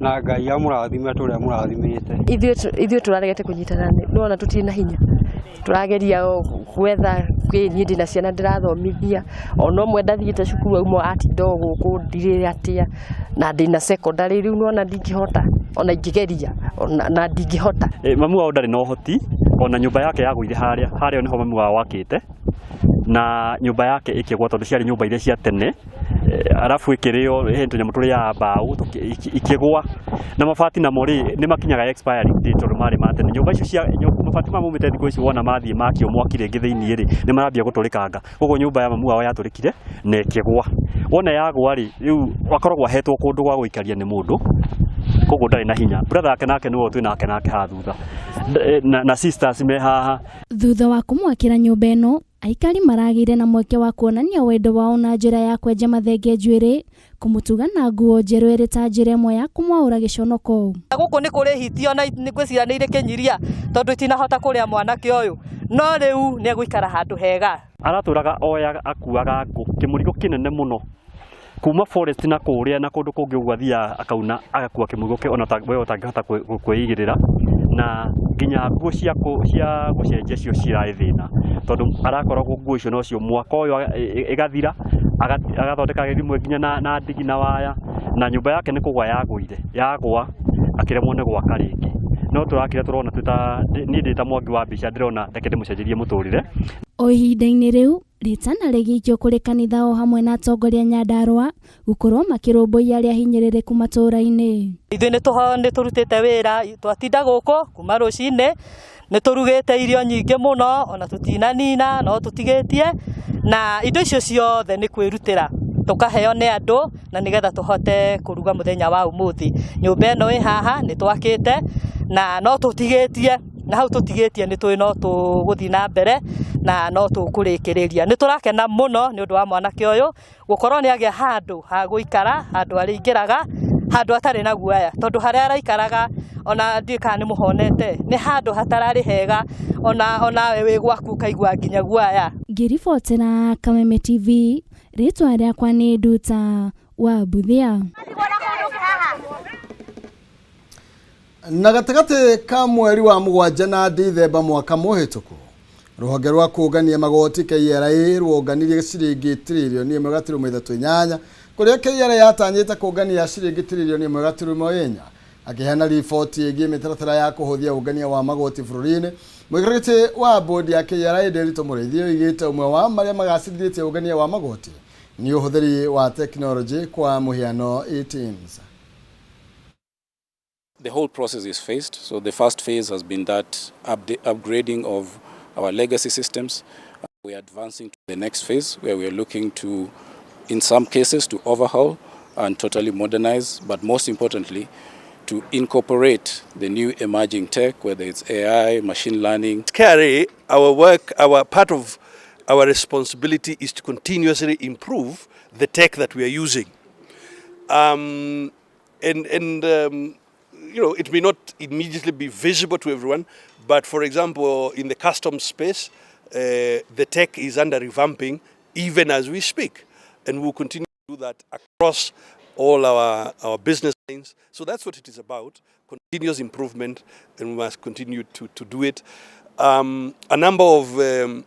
na Ngai amũrathime tũrĩa mũrathimĩte. Ithuĩ tũraregete kũnyitana nĩwona tũtirĩ na hinya tũrageria gwetha kwĩ niĩ ndĩna ciana ndĩrathomithia ona ũmwe ndathiĩte cukuru auma atinda o gũkũ ndirĩ atĩa na ndĩna secondary rĩu nĩwona ndingĩhota ona ingĩgeria na ndingĩhota. Mamu wao ndarĩ na ũhoti ona nyũmba yake yagũire harĩa harĩa nĩho mamu wao wakĩte na nyũmba yake ĩkĩgwa tondũ ciarĩ nyũmba iria cia tene arabu ĩkĩrĩo he tũnyamũ tũrĩaga mbaũ ikĩgwa na mabati namo rĩ nĩ makinyaga expiring date tondũ marĩ ma tene. Nyũmba icio cia mabati ma maumĩte thikũ ici wona mathiĩ makio mwaki rĩngĩ thĩinĩ rĩ nĩ marambia gũtũrĩkanga koguo nyũmba ya mamu wao yatũrĩkire na ĩkĩgwa. Wona yagwa rĩ rĩu akoragwo ahetwo kũndũ gwa gũikaria nĩ mũndũ koguo ndarĩ na hinya. Brother yake nake nĩwe twĩ nake nake haha thutha na sisters me haha. Thutha wa kũmwakĩra nyũmba ĩno aikari maragĩire na mweke wa kuonania wendo wao na njĩra ya kwenja Mathenge njuĩrĩ kũmũtuga na nguo njerũ ĩrĩ ta njĩra ĩmwe ya kũmwaũra gĩconoko. Gũkũ nĩ kũrĩ hiti ona nĩ ngwĩciria nĩ irĩ kĩnyiria tondũ itinahota kũrĩa mwanake ũyũ no rĩu nĩ egũikara handũ hega. Aratũraga oyaga akuaga ngũ kĩmũrigo kĩnene mũno kuma forest na kũrĩa na kũndũ kũngĩ ũguo athiaga akauna agakua kĩmũrigo kĩu ona we ũtangĩhota kwĩigĩrĩra na nginya nguo cia gũcenjia cio cirarĩ thĩna tondũ arakoragwo nguo icio nocio mwaka ũyũ ĩgathira agathondeka rĩmwe nginya na ndigi na waya na nyũmba yake nĩ kũgwa yagũire yagwa akĩremwo nĩ gwaka rĩngĩ no tũrakira tũrona twĩ ta niĩ ndĩ ta Mwangi wa mbica ndĩrona reke ndĩmũcenjerie mũtũrĩre. O ihinda-inĩ rĩu rĩtana rĩgĩikio kũrĩ kanitha o hamwe na atongoria Nyandarua gũkorwo makĩrũmbũiya arĩa ahinyĩrĩrĩku matũũra-inĩ. Ithuĩ nĩ tũrutĩte wĩra, twatinda gũkũ kuma rũcinĩ, nĩ tũrugĩte irio nyingĩ mũno ona tũtinanina no tũtigĩtie, na indo icio ciothe nĩ kwĩrutĩra tũkaheo nĩ andũ na nĩgetha tũhote kũruga mũthenya wa ũmũthĩ. Nyũmba ĩno ĩ haha nĩ twakĩte na no tũtigĩtie, na hau tũtigĩtie nĩ tũĩ no tũgũthiĩ na mbere na no tũkũrĩkĩrĩria. Nĩ tũrakena mũno nĩ ũndũ wa mwanake ũyũ gũkorwo nĩ agĩa handũ ha gũikara, handũ arĩingĩraga, handũ atarĩ na guoya, tondũ harĩa araikaraga ona ndiũĩ kana nĩ mũhonete, nĩ handũ hatararĩ hega, onawe wĩ gwaku ũkaigua nginya guoya. Ngĩribotera Kameme TV, rĩtwa rĩakwa nĩ Nduta wa Mbuthia. Na gatagatĩ ka mweri wa mũgwanja na Dithemba mwaka mũhĩtũku, rũhonge rwa kũngania magoti KRA rwonganirie ciringi tiririoni ĩmwe gaturumo ithatũ inyanya, kũrĩa KRA yatanyĩte kũngania ciringi tiririoni ĩmwe gaturumo inya. Akĩheana riboti ĩgiĩ mĩtaratara ya kũhũthia ũngania wa magoti bũrũri-inĩ, mũikarĩri wa bodi ya KRA Nderitu Mũrĩithi oigĩte ũmwe wa marĩa magacĩrithĩtie ũngania wa magoti nĩ ũhũthĩri wa tekinoronjĩ kwa mũhiano eTIMS. The whole process is phased. So the first phase has been that upgrading of our legacy systems. We are advancing to the next phase where we are looking to, in some cases, to overhaul and totally modernize, but most importantly, to incorporate the new emerging tech, whether it's AI, machine learning. KRA, our work, our part of our responsibility is to continuously improve the tech that we are using. And it may not immediately be visible to everyone, but for example, in the customs space, the tech is under revamping even as we speak. And we'll continue to do that across all our business lines. So that's what it is about, continuous improvement, and we must continue to do it. A number of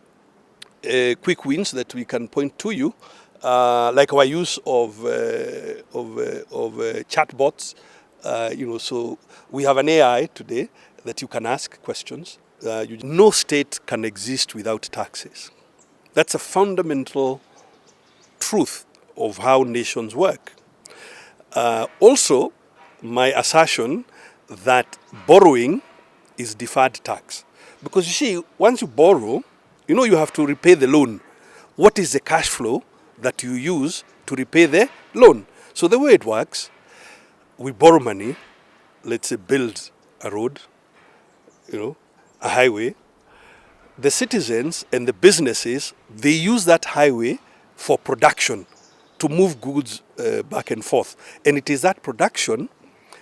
quick wins that we can point to you, like our use of chatbots. So we have an AI today that you can ask questions. No state can exist without taxes. That's a fundamental truth of how nations work. Also, my assertion that borrowing is deferred tax. Because you see, once you borrow, you know you have to repay the loan. What is the cash flow that you use to repay the loan? So the way it works, we borrow money, let's say build a road, a highway. The citizens and the businesses, they use that highway for production, to move goods back and forth. And it is that production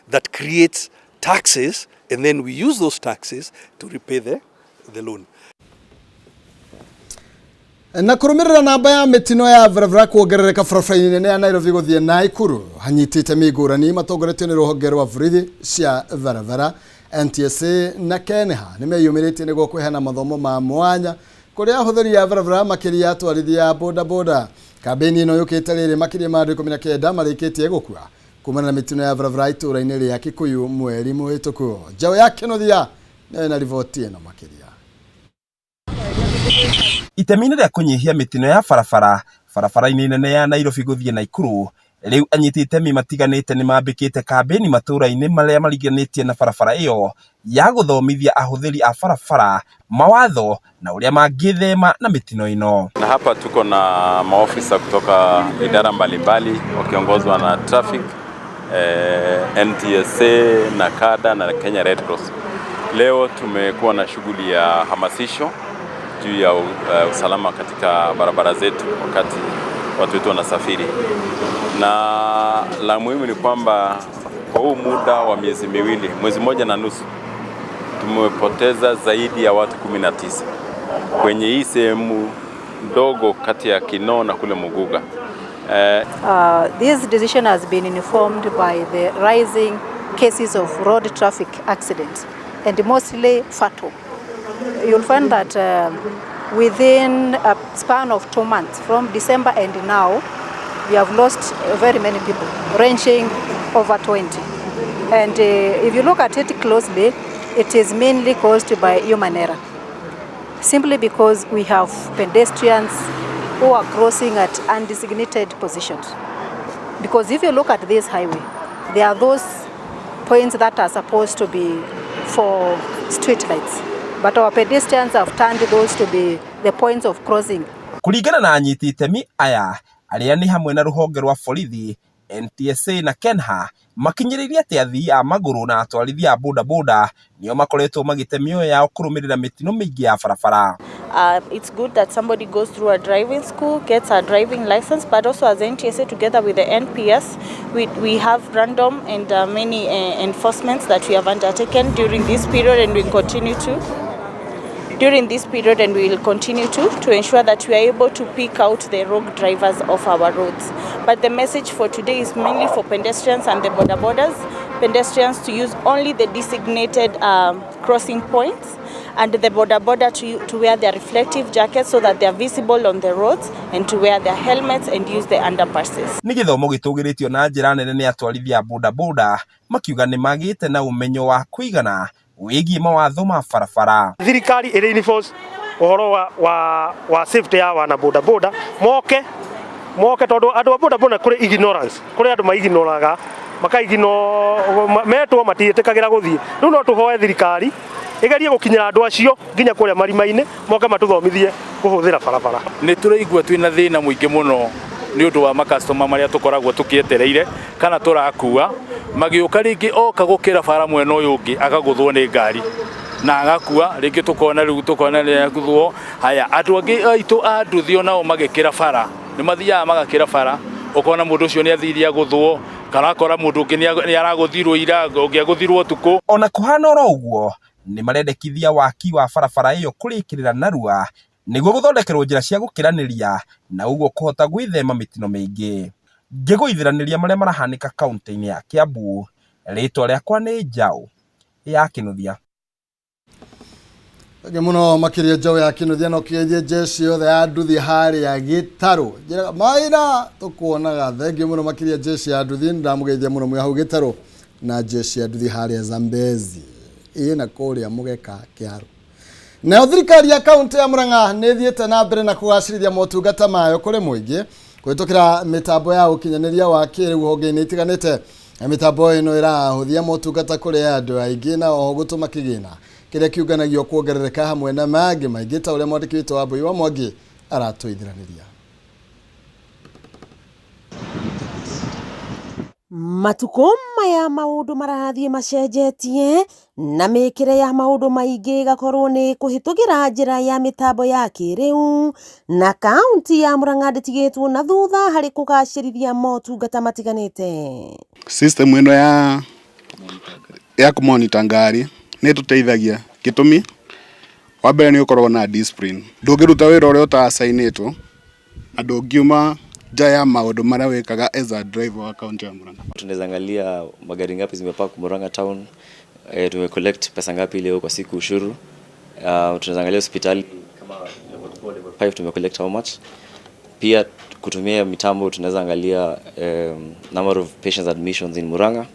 that creates taxes, and then we use those taxes to repay the loan. Na kũrũmĩrĩra namba ya mĩtino ya barabara kuongerereka barabara-inĩ nene ya Nairobi gũthiĩ Naikuru, hanyitĩte mĩngũrani matongoretio nĩ rũhonge rwa borithi cia barabara NTSA na KENHA nĩ meyumĩrĩtie nĩguo kũheana mathomo ma mwanya kũrĩ ahũthĩri a barabara, makĩria atwarithia a bodaboda. Kambĩini ĩno yũkĩte rĩrĩ makĩria ma andũ 19 marĩkĩtie gũkua kumana na mĩtino ya barabara itũũra-inĩ rĩa Kikuyu mweri mũhĩtũku. Njaũ ya Kĩnuthia nĩyo ĩna riboti ĩno makĩria. Itemi-inĩ rĩa kũnyihia mĩtino ya barabara barabara-inĩ nene ya Nairobi gũthiĩ Naikuru, rĩu anyiti itemi matiganĩte nĩ mambĩkĩte kambĩni matũũra-inĩ marĩa mariganĩtie na barabara ĩyo ya gũthomithia ahũthĩri a barabara mawatho na ũrĩa mangĩthema na mĩtino ĩno. Na hapa tuko na maofisa kutoka idara mbalimbali wakiongozwa na traffic, NTSA na KADA na Kenya Red Cross. Leo tumekuwa na shughuli ya hamasisho juu ya usalama katika barabara zetu wakati watu wetu wanasafiri, na la muhimu ni kwamba kwa huu muda wa miezi miwili, mwezi mmoja na nusu, tumepoteza zaidi ya watu 19 kwenye hii sehemu ndogo kati ya Kinoo na kule Muguga. This decision has been informed by the rising cases of road traffic accidents and mostly fatal. You'll find that within a span of 2 months, from December and now, we have lost very many people, ranging over 20. And if you look at it closely, it is mainly caused by human error. simply because we have pedestrians who are crossing at undesignated positions. Because if you look at this highway, there are those points that are supposed to be for street lights. But our pedestrians have turned those to be the points of crossing. Kũringana na anyiti itemi aya arĩa nĩ hamwe na rũhonge rwa borithi, NTSA na KENHA makinyĩrĩirie atĩ athii a magũrũ na atwarithia a bodaboda nĩo makoretwo magĩte mĩoyo yao kũrũmĩrĩra mĩtino mĩingĩ ya barabara. It's good that somebody goes through a driving school, gets a driving license, but also as NTSA together with the NPS, we have random and many enforcements that we have undertaken during this period, and we continue to. During this period, and we will continue to ensure that we are able to pick out the rogue drivers off our roads. But the message for today is mainly for pedestrians and the boda bodas, pedestrians to use only the designated crossing points, and the boda boda to wear their reflective jackets so that they are visible on the roads, and to wear their helmets and use the underpasses. Nĩ gĩthomo gĩtũgĩrĩtio na njĩra nene nĩ atwarithia a bodaboda makiuga nĩ magĩte na ũmenyo wa kũigana wĩgiĩ mawatho ma barabara. Thirikari ĩrĩ enforce ũhoro wa safety ya wana boda boda moke moke tondu andu a boda boda kuri ignorance kuri andu maignoraga makaigino metwo matiĩtĩkagĩra gũthiĩ. Rĩu no tũhoe thirikari ĩgerie gũkinyĩra andũ acio nginya kũrĩa marima-inĩ moke matũthomithie kũhũthĩra barabara. Nĩ tũraigua twĩna thĩna mũingĩ mũno nĩ ũndũ wa makastoma marĩa tũkoragwo tũkĩetereire kana tũrakua magĩũka rĩngĩ oka gũkĩra bara mwena ũyũ ũngĩ akagũthwo nĩ ngari na agakua rĩngĩ tũkona rĩu tũkona nĩ agũthwo. Haya, andũ angĩ aitũ a nduthi onao magĩkĩra bara nĩ mathiaga magakĩra bara ũkona mũndũ ũcio nĩ athire agũthwo kana akora mũndũ ũngĩ nĩ aragũthirwo ira ũngĩ agũthirwo ũtukũ. Ona kũhana oro ũguo nĩ marendekithia waki wa barabara ĩyo kũrĩkĩrĩra narua nĩguo gũthondekerwo njĩra cia gũkĩranĩria na ũguo kũhota gwĩthema mĩtino mĩingĩ. Ngĩgũithĩranĩria marĩa marahanĩka kaunti-inĩ ya Kiambu, rĩtwa rĩakwa nĩ Njaũ ya Kĩnuthia. Thengiũ mũno makĩria Njaũ ya Kĩnuthia no kĩgeithie jeshi yothe ya nduthi harĩa Gĩtarũ. Njĩraga maĩra tũkuonaga. Thengiũ mũno makĩria jeshi ya nduthi, ndamũgeithia mũno mwĩ hau Gĩtarũ na jeshi ya nduthi harĩa Zambezi ĩ na kũrĩa Mũgeka Kĩharũ. Nayo thirikari ya kaunti ya Murang'a nĩ ĩthiĩte na mbere na kũgacĩrithia motungata mayo kũrĩ mũingĩ kũhĩtũkĩra mĩtambo ya ũkinyanĩria wa kĩrĩu honge-inĩ itiganĩte. Na mĩtambo ĩno ĩrahũthia motungata kũrĩ andũ aingĩ na oho gũtũma kĩgĩna kĩrĩa kĩũnganagio kuongerereka hamwe na mangĩ maingĩ ta ũrĩa mwandĩki witũ wa Mbui wa Mwangi aratũithiranĩria. Matukũ maya maũndũ marathiĩ macenjetie na mĩkĩre ya maũndũ maingĩ ĩgakorwo nĩ kũhĩtũkĩra njĩra ya mĩtambo ya kĩrĩu na kaunti ya Murang'a ndĩtigĩtwo na thutha harĩ kũgacĩrithia motungata matiganĩte. System ĩno ya kũmonitor ngari nĩ ĩtũteithagia. Gĩtũmi wa mbere nĩ ũkoragwo na discipline, ndũngĩruta wĩra ũrĩa ũta-assign-ĩtwo na ndũngiuma nja ya maũndũ marĩa wĩkaga as a driver wa kaunti ya Murang'a. Tunaweza angalia magari ngapi zimepark Murang'a town, tume collect pesa ngapi leo kwa siku ushuru. Tunaweza angalia hospitali kama level 4, level 5 tume collect how much. Pia kutumia mitambo tunaweza angalia number of patients admissions in Murang'a,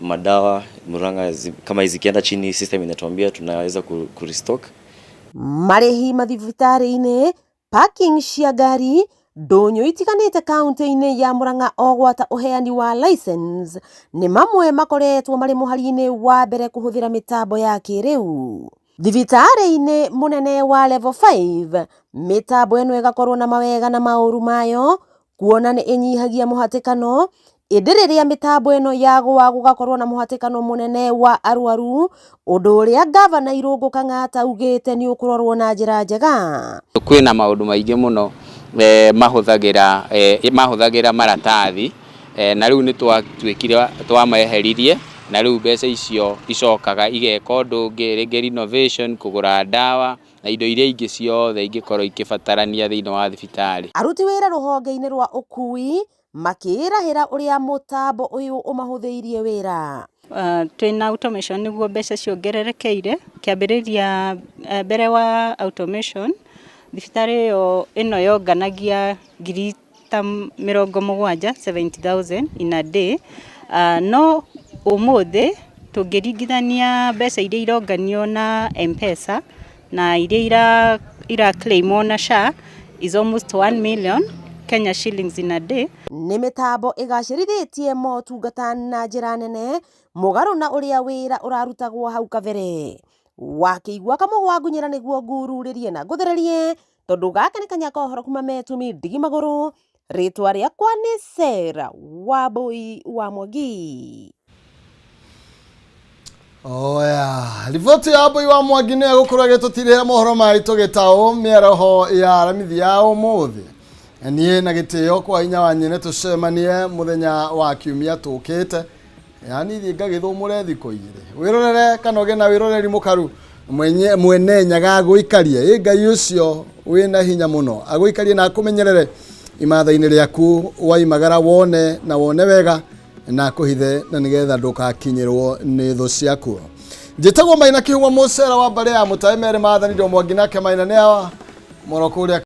madawa Murang'a kama zikienda chini system inatuambia tunaweza ku restock. Marĩhi mathibitarĩ-inĩ, parking cia ngari, ndũnyũ itiganĩte kaunti-inĩ ya Murang'a o gwata ũheani wa license nĩ mamwe makoretwo marĩ mũhari-inĩ wa mbere kũhũthĩra mĩtambo ya kĩrĩu. Thibitarĩ-inĩ mũnene wa level 5 mĩtambo ĩno ĩgakorwo na mawega na maũru mayo kuona nĩ ĩnyihagia mũhatĩkano ĩndĩ rĩrĩa mĩtambo ĩno yagũa gũgakorwo na mũhatĩkano mũnene wa arwaru ũndũ ũrĩa ngavana Irũngũ Kang'ata augĩte nĩ ũkũrorwo na njĩra njega. Kwĩna maũndũ maingĩ mũno mahũthagĩra maratathi na rĩu nĩ twatuĩkire twameheririe na rĩu mbeca icio icokaga igeka ũndũ ũngĩ rĩngĩ renovation, kũgũra ndawa na indo iria ingĩ ciothe ingĩkorwo ikĩbatarania thĩinĩ wa thibitarĩ. Aruti wĩra rũhonge-inĩ rwa ũkui makĩĩrahĩra ũrĩa mũtambo ũyũ ũmahũthĩirie wĩra. Twĩna automation nĩguo mbeca ciongererekeire kĩambĩrĩria mbere wa automation thibitarĩ ĩyo ĩno yonganagia ngiri ta 70, 70,000 in a day. No ũmũthĩ tũngĩringithania mbeca iria ironganio na M-Pesa Na iria ira ira claimwo na SHA is almost 1 million Kenya shillings in a day. Nĩ mĩtambo ĩgacĩrithĩtie motungata na njĩra nene mũgarũ na ũrĩa wĩra ũrarutagwo hau kabere. Wakĩigua kamũgwa ngunyĩra nĩguo ngururĩrie na ngũthererie tondũ gaka nĩ kanya ka ũhoro kuma Metumi ndigi magũrũ. Rĩtwa rĩakwa nĩ Sarah Wambui wa Mwangi. Oya, riboti ya Mbui wa Mwangi nĩyo ĩgũkorwo ĩgĩtũtirĩra mohoro maitũ gĩtaũ mĩaraho ya aramithi ya ũmũthĩ. Niĩ na gĩtĩo kwa hinya wa nyene tũcemanie mũthenya wa kiumia tũkĩte. Yani thiĩ ngagĩthũmũre thikũ igĩrĩ. Wĩrorere kana ũgĩe na wĩroreri mũkaru mwenye mwene nyaga agũikarie. Ĩ Ngai ũcio wĩna hinya mũno agũikarie na akũmenyerere imatha-inĩ rĩaku waimagara wone na wone wega na akũhithe na nĩgetha ndũgakinyĩrwo nĩ thũ ciaku. Njĩtagwo Maina Kĩhung'o mũcera wa mbarĩ ya Mũtaĩ merĩ maathani ndo Mwangi nake Maina nĩ awa mũro kũrĩa.